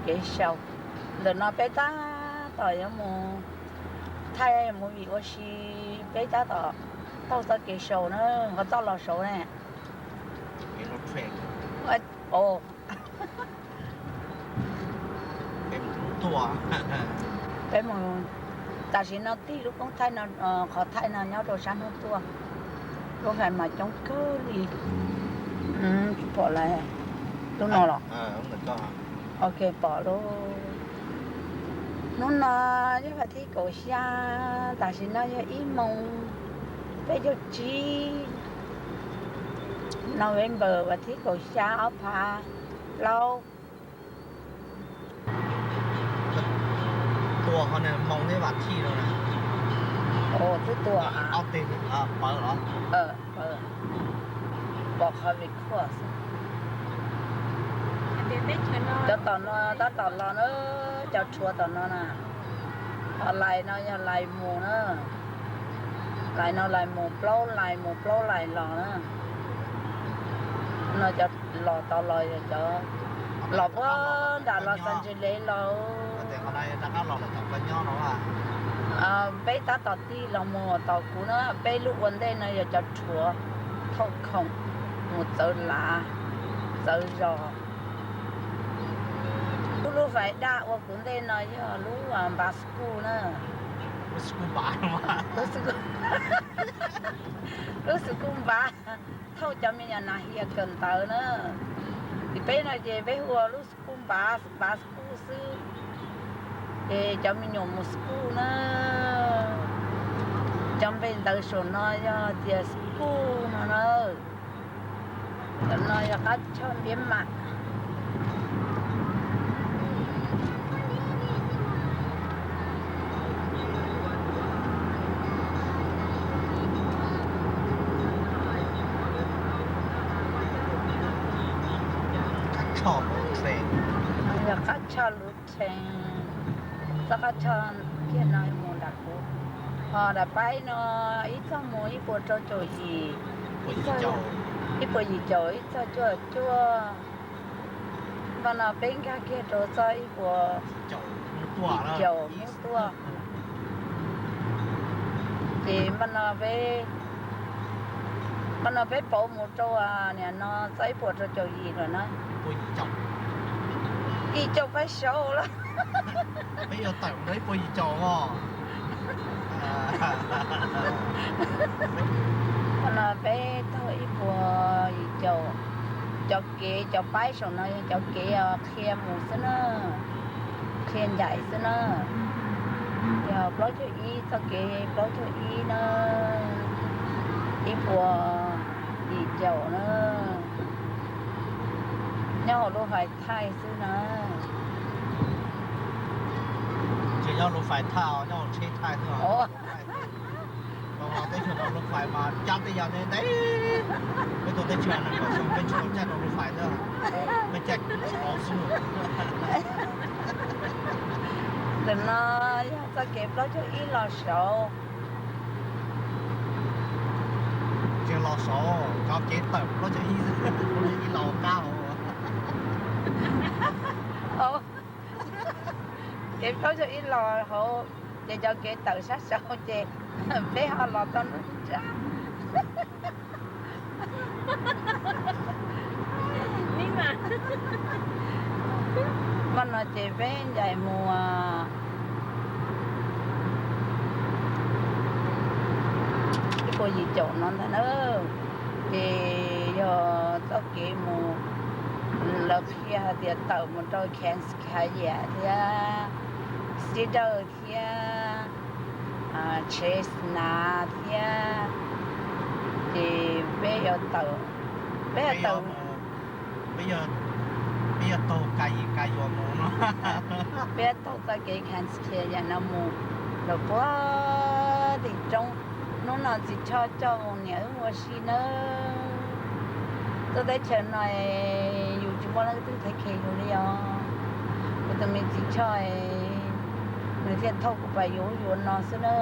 kev sau. Ntawm no peb tab tom yuav mus thaij movie ua si, peb tab tom taug txoj kev sau na, ho txoj los saud ne. Peb mus, tam sim no tig lub koob thaij no, qhov thaij no nyob rau sab hnub tuaj. Lub hais mas coob kawg li. Tsis pom lawm. Lub no los? Ok, pom lub. Hnub no yog vas thib kaum xya, tam sim no yog ib moos peb caug tsib, November vas thib kaum xya ob phav plaub. Tua qhov moos thiab vas thib no na. Twb tua ob teg pawv los? Pom qhov vim khuaj xwb. Cov tom no tab tom los na, cov rhuav tom no na. Ho lais no yog lais mus na. Lais no lais mus plaub lais, mus plaub lais los na. No cov los tod los yog cov los puag nram Los Angeles los. Peb tab tom tig los mus tom kuv na, peb lub ua ntej no yog cov rhuav thauj khoom mus txawv lav txawv zos. Lub, lub fais daj ua kuv ntej no yog lub npav skuj na. Lub skuj npav, lub skuj npav thauj cov me nyuam nas hias kawm ntawv na. Tim peb no ces peb hu ua lub skuj npav, npav skuj xwb. Ces cov me nyuam mus skuj na, cov npe ntawv saum no yog tias skuj no na. Cov no yog qab choj npiab mam. Yog qab choj lub tshee, txoj qab choj kiag no mus nram kuv. Ho nram paib no ib txoj mus ib puas rau caum yim, ib puas yim caum ib txoj cuaj cuaj. Npaj no peb nkag kiag rau txoj ib puas yim caum hnub tuaj. Ces npaj no peb, npaj no peb pauv mus rau niam no txoj ib puas rau caum yim lawm na. Yim caum peb saud lawm. Peb yuav tawm mus rau ib puas yim caum os. Npaj no peb taug ib puas yim caum. Cov kev cov paib saum no yog cov kev qhia mus xwb na, qhia ncaim xwb na. Yog plaub caug ib, txoj kev plaub caug ib na, ib puas yim caum na. Nyob hauv lub fais thaij xwb na. Tsis nyob lub fais thaij, nyob hauv tsheb thaij xwb. Teb chaws no lub fais mas cab tej yam ntev ntev. Peb tuaj teb chaws no kom xyoo peb tsis tau caij rau lub fais xwb, peb caij tshov xwb. Ntawm no yog txoj kev plaub caug ib los saud. Tsis los saud, cov kev tawm plaub caug ib, plaub caug ib los qab hauv. Kev plaub caug ib los hauv, ces cov kev tawm sab saud ces peb ho los tau nruab nrab. Npaj no ces peb ncaim mus ib puas yim caum no ntag na. Ces yog txoj kev mus, lawv qhia hais tias tawm mus rau Kens Kayas thiab Cedar thiab Chestnut thiab. Ces peb yuav tawm, peb yuav tawm, peb yuav taug Kayas, Kayas mus no. Peb yuav taug txoj kev Kens Kayas no mus rau puag tim roob. Hnub no txiv Choj coj mus niam wb mus ua si nawb. Tuaj teb chaws no yus tsis muaj leej twg thev khev yus li os. Kuv tus me txiv Choj, nws thiaj thauj kuv pais yuav ub yuav no xwb na.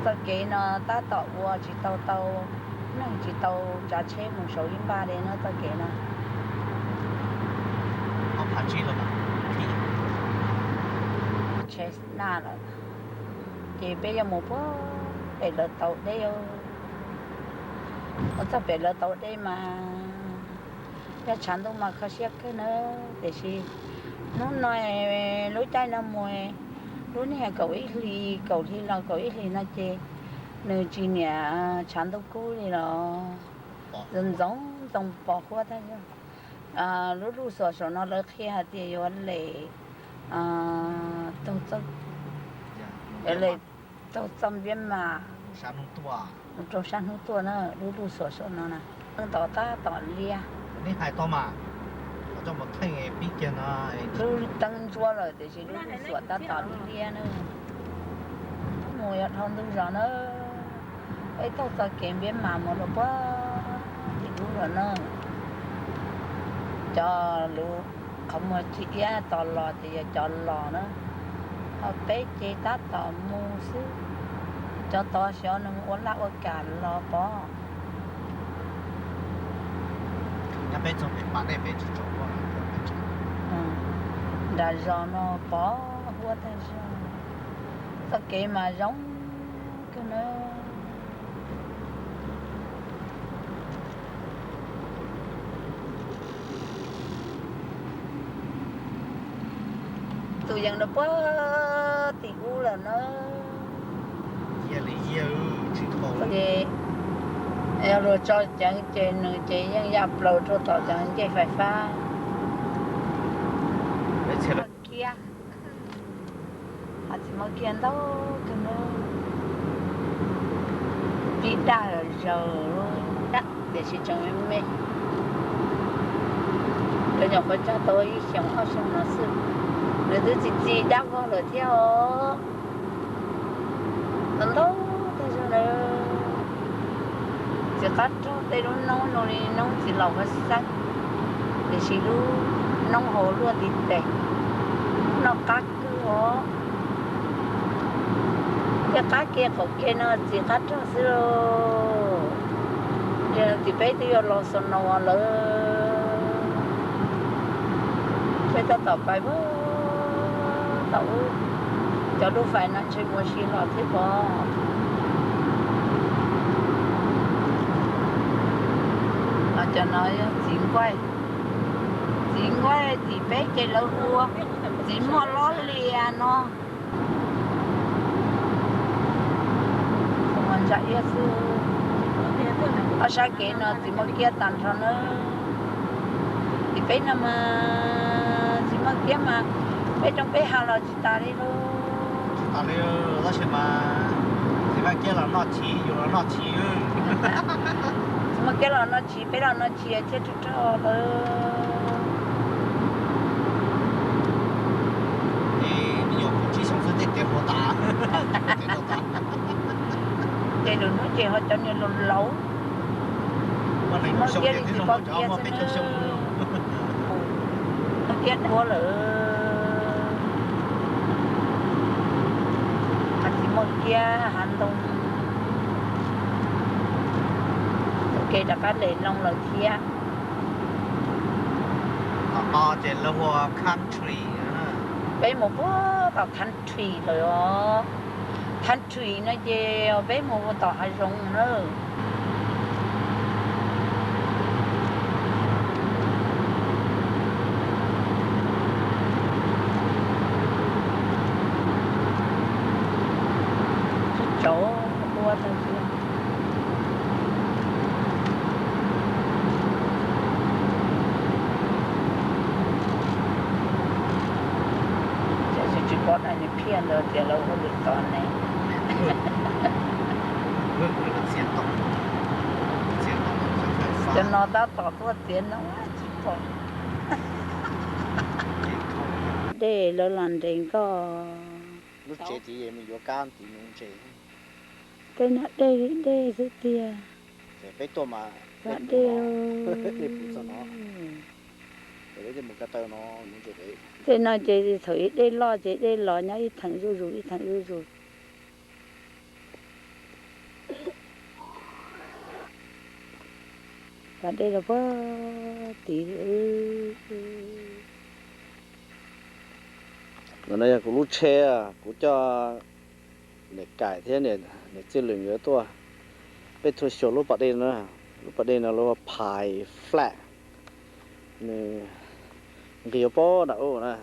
Txoj kev no tab tom ua tsis tau tau neeg, tsis tau tsav tsheb mus saud ib npaj li na txoj kev no. Ob phav tsib los, nag lawm, ces peb yuav mus puag pem lawv tauv deb. Mus txog pem lawv tauv deb mas yog tshav ntuj mas kho siab kawg na, tiam sis hnub no lub caij no mus, lub niag kaum ib hlis, kaum hli los kaum ib hlis no ces nws tsis niam tshav ntuj kub li los ntxoov ntxoo pos huab tag zog. Lub lub xuas saum no lawv qhia hais tias yuav lem taug txoj, yuav lem taug txoj npiab mas rau sab hnub tuaj na, lub lub xuas saum no na. Teeb tom tab tom liab, lub teeb ntsuab lawm tiam sis lub lub xuas tab tom liab na. Mus yog dhau ntug zos na, peb taug txoj kev npiab mas mus rau puag tim ub lawm na. Cov lus qhov muag tsis iab tos los ces yog cov los na, ho peb ces tab tom mus xwb. Cov tod xyov nws ua laj ua kam los pov. Nram zos no pov huab tag zog, txoj kev mas zoo kawg na. Tus yees rau puag tim ub lawm na. Ces yog luag tso ceev ces nws ces yeej ya plaws rau tom cov ncej fais fab. Kiab, txiv maj kiab ntau kawg na, pib daj zawg, tiam sis tseem me me. Cov nyuam qhuav cog tau ib xyoos ob xyoos no xwb, nws twb txi txiv dab vog lawm thiab os. Ntau ntau tag zog na. Txiv qab rog tej lub noob zoo li noob txiv laus ua xeeb, tiam sis lub noob hauv luaj ntiv tes, noj qab kawg os. Tej qab ke qaum ke no txiv qab rog xwb lauj. Ces tim peb twb yuav los xo no lawm, peb tab tom pais puag tom ub, cov lub fais no ntshe mus si los thiab pov. Cov no yog txiv nquaij, txiv nquaij tim peb ces lawv hu ua txiv muaj lob lias no. Ntsa iab xwb. Ob sab kev no txiv muaj kiab tag nrho na. Tim peb no mas txiv muaj kiab mas peb roob peb hav los tsis tas li lauj. Tsis tas li, tab sis mas txiv muaj kiab los noj chiv, yus los noj chiv. Txiv muaj kiab los noj chiv, peb los noj chiv thiab rog rog lawm. Ces me nyuam kaum tsib xyoo xwb tej tiav hluav taws. Ces lwm hnub ces ho cov niag laus laus, muaj kiab li tsis pom kiab xwb na. Muaj kiab dhuav lawm. Mas tsis muaj kiab hav ntoo, ua ke rov qab lem loo lawm thiab. Tom no ces lawv hu ua country. Peb mus puag tom country lawm os. Country no ces peb mus tom hav zoov na. Tsis tsaus ua tag. Tiam sis tsis pom dab tsi phiaj ntawd tias lawv ua lwm tus ne. Cov no tab tom tuaj txiav ntoo tsis pom. Dej lawv los nres nkoj. Lub tsev tid yuav kab tiv nuv ntses. Tej no dej dej xwb tiag. Peb tuaj mas dej, tej no ces thaum ub dej loj ces dej los nyob ib theem zuj zus ib theem zuj zus. Pas dej los puag tid. No yog kuv lub tsheb, kuv coj niam Kaim thiab niam Txij Lwm nkawd tuaj. Peb tuaj xyuas lub pas dej no, lub pas dej no lub Pais Flat, nws nqis pob nram ub na.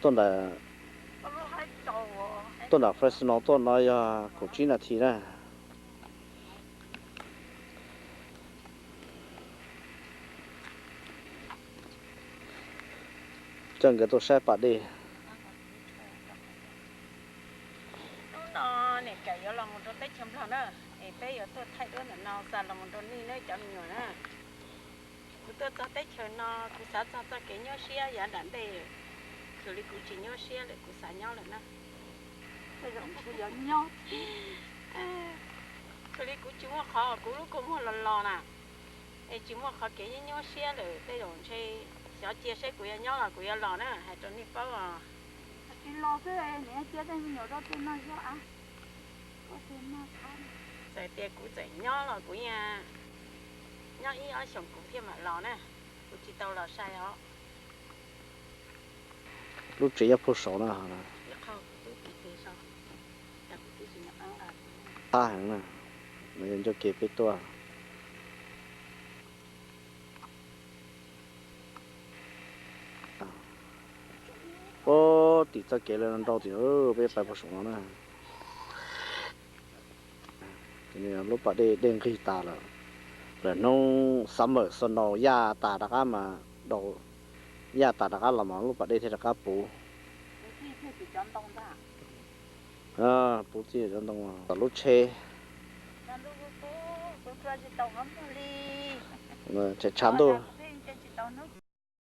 Tuaj nram, tuaj nram Fresno tuaj no yog kaum tsib nas this na. Coj nkawd tuaj saib pas dej. Hnub no niam Kaim yuav los mus rau teb chaws Nplog na, es peb yuav tuaj thaij duab ntawm no xa los mus rau nej nawb cov me nyuam na. Kuv tuaj txog teb chaws no, kuv xav txog txoj kev nyuaj siab yav nram ntej, khwv li kuv tsis nyuaj siab lawm, kuv xav nyob lawm na. Khwv li kuv tsis muaj qhov, kuv lub kua muag los los na, es tsis muaj qhov kev nyuaj siab lawm, tej zaum ntshe xyov cia seb kuv yuav nyob los kuv yuav los na, hais rau nej paub os. Tsis los xwb, niam cia tej me nyuam rau tej no zog a. Txawm tias kuv txawm nyob los kuv yeej nyob ib ob xyoos kuv thiaj mam los na, kuv tsis tau los sai os. Lub tsev nyob puag saud no. Qab heev na, no yog ncauj kev peb tuaj. Ub, tim txoj kev lawm nrau tim peb pais puag saum no na. Lub pas dej, dej nqig tas lawm, lawm hnub summer snow yaj tas rov qab mas, yaj tas rov qab los mas lub pas dej thiaj rov qab puv. Puv txij cov ntoo tom lub tsheb. Tshav ntuj,